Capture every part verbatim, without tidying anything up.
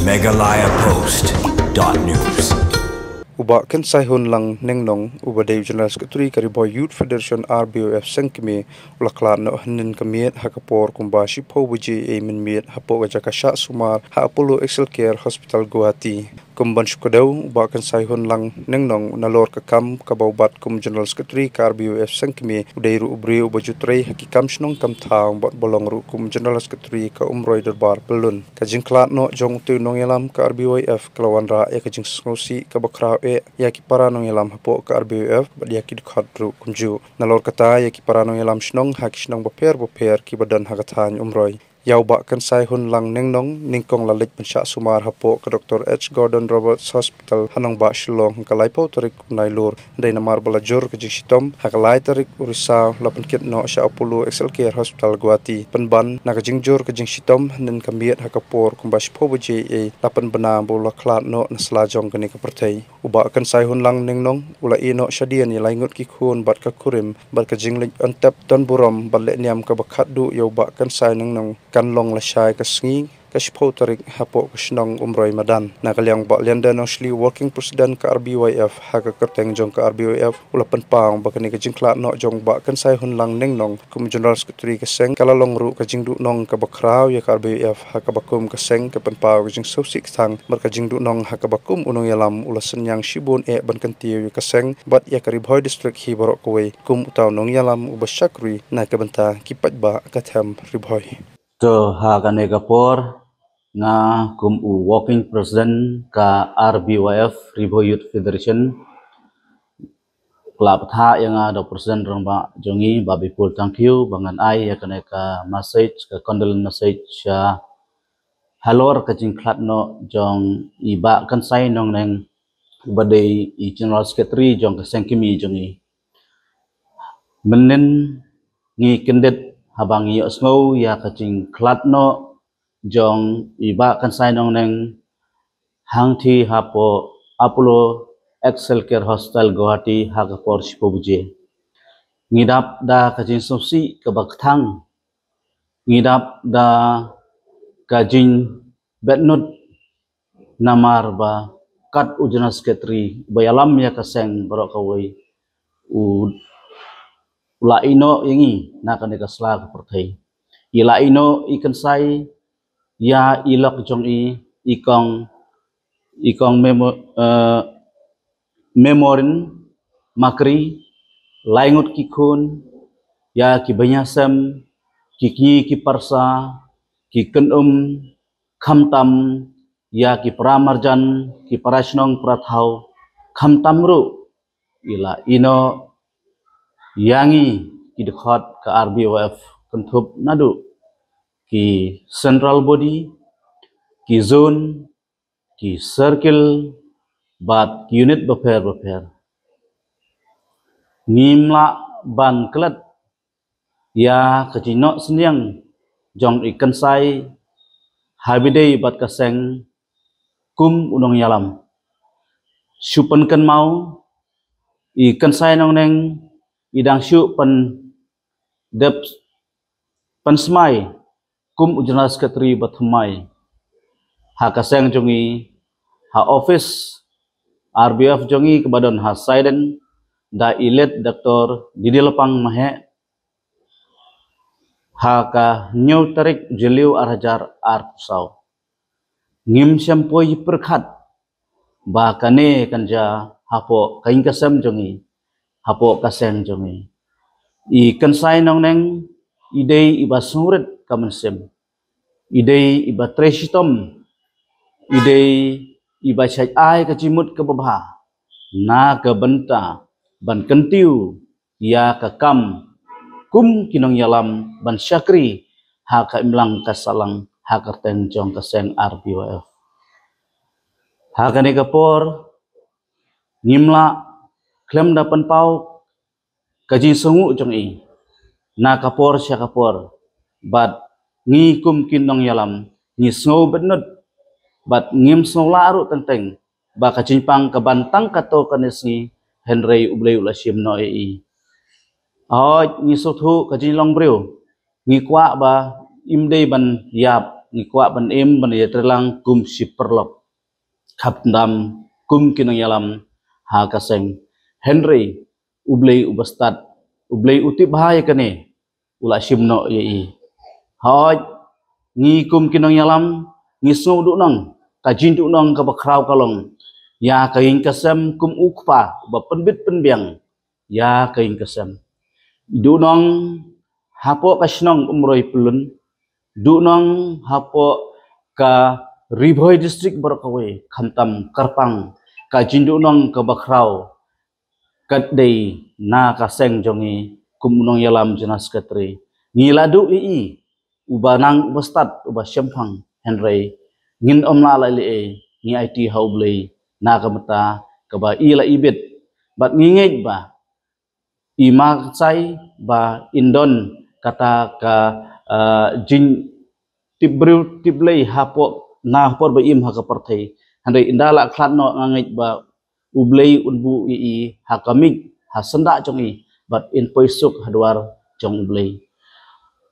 Meghalaya Post dot news. U Bah Kynsaihunlang Nengnong, uba dei u General Secretary ka Ri Bhoi Youth Federation R B Y F Sengkmie, u la khlad noh hynnin ka miet ha ka por kumba shiphew baje mynmiet hapoh ka jaka shah sumar ha Apollo Excel Care Hospital Guwahati. Kum ban shu kdew, u Bah Kynsaihunlang Nengnong, nalor ka kam kaba u bat kum General Secretary ka R B Y F Sengkmie, u dei ruh u briew uba ju trei ha ki kam shnong kam thaw bad ba long ruh kum General Secretary ka Umroi Dorbar Pyllun. Ka jingkhlad noh jong utu u nongïalam ka R B Y F ka la wanrah ïa ka jingsngewsih kaba khraw eh ïa ki para nongïalam hapoh ka R B Y F bad ïa ki dkhot ruh kumjuh. Nalor kata, ïa ki para nongïalam shnong ha ki shnong bapher bapher kiba don ha ka thaiñ Umroi. Ïa u Bah Kynsaihunlang Nengnong, nyngkong la leit ban shah sumar hapoh ka Doctor H Gordon Roberts Hospital ha nongbah Shillong ha ka laiphew tarik u Nailur. Hynrei namar ba la jur ka jingshitom, ha ka lai tarik u Risaw la pynkit noh sha Apollo Excel Care Hospital Guwahati. Pynban na ka jingjur ka jingshitom, hynnin ka miet ha ka por kumba shiphew baje ei, la pynbna ba u la khlad noh na sla jong kane ka pyrthei. U Bah Kynsaihunlang Nengnong u la ïeh noh shadien ïa lai ngut ki khun bad ka kurim, bad ka jingleit on tep don burom bad leh niam kaba khatduh ïa u Bah Kynsai Nengnong kan long lashai ka sngi ka shiphew tarik hapoh ka shnong Umroi Madan. Na ka liang u Bah Lianda Nongshli, Working President ka R B Y F, ha ka kyrteng jong ka R B Y F, u la pynpaw ba kane ka jingkhlad noh jong u Bah Kynsaihunlang Nengnong kum General Secretary ka seng ka la long ruh ka jingduhnong kaba khraw ïa ka R B Y F, ha kaba kum ka seng ka pynpaw ka jingsngewsih kthang bad ka jingduhnong, ha kaba kum u nongïalam u la synñiang shibun eh ban kyntiew ïa ka seng bad ïa ka Ri Bhoi District hi baroh kawei kum uta u nongïalam uba shakri na ka bynta ki paidbah ka them Ri Bhoi. To, ha kane ka por, nga kum u Working President ka R B Y F, Ri Bhoi Youth Federation, ka la bthah ïa nga da u President Rangbah jong ngi, Bah Bipul Thangkhiew, ba ngan ai ïa kane ka message, ka condolence message, sha halor ka jingkhlad noh jong i Bah Kynsai Nongneng, uba dei i General Secretary jong ka Seng Kmie jong ngi. Mynnin ngi kyndit haba ngi ïohsngew ïa ka jingkhlad noh jong i Bah Kynsai Nongneng hangthie hapoh Apollo Excel Care Hospital Guwahati ha ka por shiphew baje. Ngi dap da ka jingsngewsih kaba kthang. Ngi dap da ka jingbetnud namar ba kat u General Secretary ba ïalam ïa ka seng baroh kawei, u, u la ïeh noh ïa ngi na kane ka sla ka pyrthei. I la ïeh noh i Kynsai ïa i lok jong i, i kong, i kong Memo-, eh, Memorin Makri, lai ngut ki khun, ïa ki baïasem, ki kñi ki parsa, ki kynum, khamtam ïa ki para marjan, ki para shnong para thaw, khamtam ruh i la ïeh noh ïa ngi ki dkhot ka R B Y F, kynthup naduh ki central body, ki zone, ki circle bad ki unit bapher bapher. Ngim lah ban klet ïa ka jingnoh synñiang jong i Kynsai ha ba ïadei bad ka seng kum u nongïalam. Shu pynkynmaw, i Kynsai Nongneng i dang shu pyndep pynsmai kum u General Secretary ba thymmai ha ka seng jong ngi, ha office R B F jong ngi kaba don ha Saiden, da i late Doctor Didi Lapang Maheh, ha ka hynñiew tarik Jylliew ar hajar arphew saw. Ngim shym poi pyrkhat ba kane kan jia hapoh ka ïing ka sem jong ngi, hapoh ka seng jong ngi. I Kynsai Nongneng i dei iba sngewrit ka mynsiem, i dei iba trei shitom, i dei iba shait ai ka jingmut kaba bha na ka bynta ban kyntiew ïa ka kam kum ki nongïalam ban shakri ha ka imlang ka sahlang ha ka kyrteng jong ka seng R B Y F. Ha kane ka por ngim lah khlem da pynpaw ka jingsngew jong i na ka por sha ka por, bad ngi kum ki nongïalam ngi sngew bynnud bad ngim sngew lah ruh teng teng ba ka jingpang ka ban tang katto katne sngi, hynrei U Blei u la shim noh ïa i. Hooid, ngi sngewthuh ka jinglong briew, ngi kwah ba im dei ban ïap, ngi kwah ban im ban ïatreilang kum shi paralok, khamtam kum ki nongïalam ha ka seng. Hynrei U Blei uba stad, U Blei u tip bha ïa kane, u la shim noh ïa i. Hooid, ngi kum ki nongïalam ngi sngew duhnong, ka jingduhnong kaba khraw ka long ïa ka ïing ka sem kum u kpa uba pynbit pynbiang ïa ka ïing ka sem. Duhnong hapoh ka shnong Umroi Pyllun, duhnong hapoh ka Ri Bhoi District baroh kawei, khamtam kyrpang ka jingduhnong kaba khraw ka dei na ka seng jong ngi kum u nongïalam General Secretary. Ngi la duh ïa i uba nang uba stad uba shemphang, hynrei ngin ym lah leh ei, ngi aiti ha U Blei na ka bynta kaba i la ibit. Bad ngi ngeit ba i ma ka sai ba in don kata ka, uh, jingtip briew tip Blei hapoh na por ba im ha ka pyrthei. Hynrei ynda la khlad noh, nga ngeit ba U Blei un buh ïa i ha ka miej ha syndah jong i bad in poi suk ha dwar jong U Blei.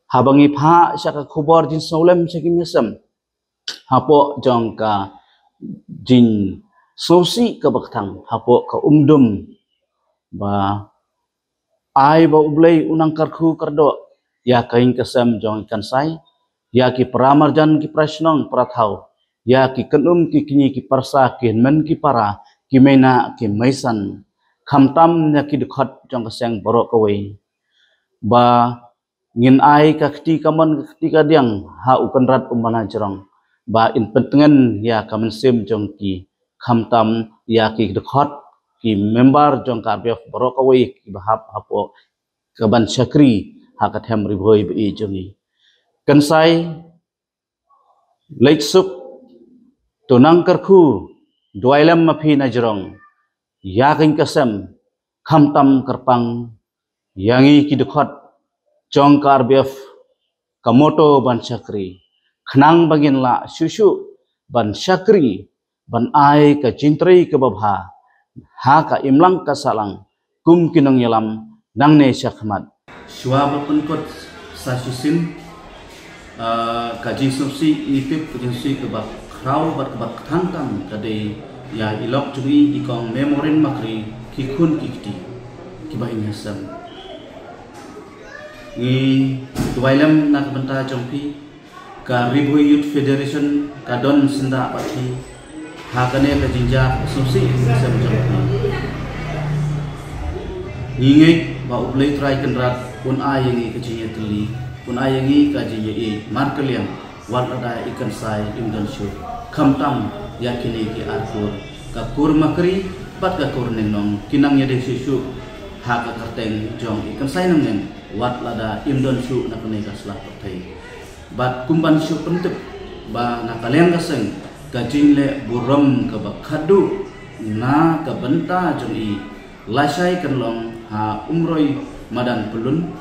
Haba ngi phah sha ka khubor jingsngewlem sha ki nongïasem hapoh jong ka jingsngewsih kaba kthang, hapoh ka umdum ba ai ba U Blei u nang kyrkhu kyrdoh ïa ka ïing ka sem jong i Kynsai, ïa ki para marjan ki para shnong para thaw, ïa ki kynum ki kñi ki pyrsa ki hynmen ki para, ki mei nah ki mei san, khamtam ïa ki dkhot jong ka seng baroh kawei. Ba ngin ai ka kti kamon ka kti kadiang ha u Kynrad u Manajrong ba in pyntngen ïa ka mynsiem jong ki, khamtam ïa ki dkhot ki member jong ka R B F baroh kawei kiba hap hapoh ka ban shakri ha ka them Ri Bhoi ba i jong i. Kynsai, leit suk, to nang kyrkhu, duwai lem ma phi na jrong ïa ka ïing ka sem, khamtam kyrpang ïa ngi ki dkhot jong ka R B F, ka motto ban shakri, khnang ba ngin lah shuh shuh ban shakri, ban ai ka jingtrei kaba bha ha ka imlang ka sahlang kum ki nongïalam nangne shakhmat. Shuwa ba pynkut sa shisien, ah, ka jingsngewsih, ngi tip ka jingsngewsih kaba khraw bad kaba kthang tam ka dei ïa i lok jong i, i kong Mem Oren Makri, ki khun ki kti kiba i nongïasem. Ngi duwai lem na ka bynta jong phi. Ka Ri Bhoi Youth Federation ka don syndah bad phi ha kane ka jingjia ka sngewsih ka sem jong phi. Ngi ngeit ba U Blei Trai Kynrad un ai ïa ngi ka jingïatylli, un ai ïa ngi ka jingïaieit markylliang, wat lada i Kynsai im don shuh, khamtam ïa kine ki ar kur, ka kur Makri bad ka kur Nengnong, ki nang ïadei shuh shuh ha ka kyrteng jong i Kynsai Nongnen, wat lada im don shuh na kane ka sla pyrthei. Bad kum ban shu pyntip ba na ka liang ka seng, ka jingleh burom kaba khadduh na ka bynta jong i lashai kan long ha Umroi Madan Pyllun,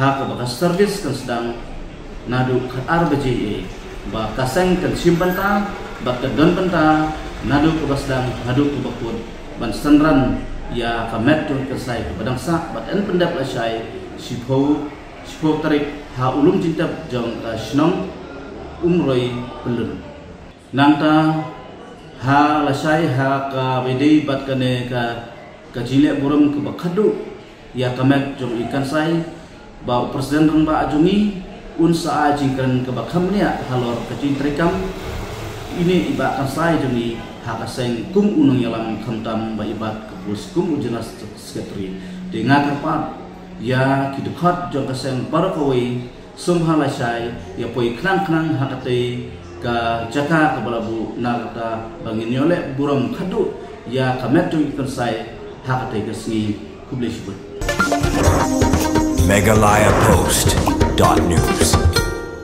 ha kaba ka service kan sdang naduh khatar baje ïa, ba ka seng kan shim bynta bad ka don bynta naduh kaba sdang haduh kaba kut, ban synran ïa ka met jong i Kynsai kaba dang sah, bad yn pyndep lashai shiphew, shiphew tarik ha u lum jingtep jong ka shnong Umroi Pyllun. Nangta ha lashai ha kaba ïadei bad kane ka, ka jingleh burom kaba khadduh ïa ka met jong i Kynsai, ba u President Rangbah jong ngi un sa ai jingkren kaba kham bniah halor ka jingtreikam ine i Bah Kynsai jong ngi ha ka seng kum u nongïalam, khamtam ba i Bah ka pus kum u General Secretary. Te nga kyrpad ïa ki dkhot jong ka seng baroh kawei, sum ha lashai, ïa poi khnang khnang ha katei ka jaka kaba la buh, na kata ba ngin ïoh leh burom khadduh ïa ka met jong i Kynsai ha katei ka sngi. Khublei shibun. Meghalaya Post dot news.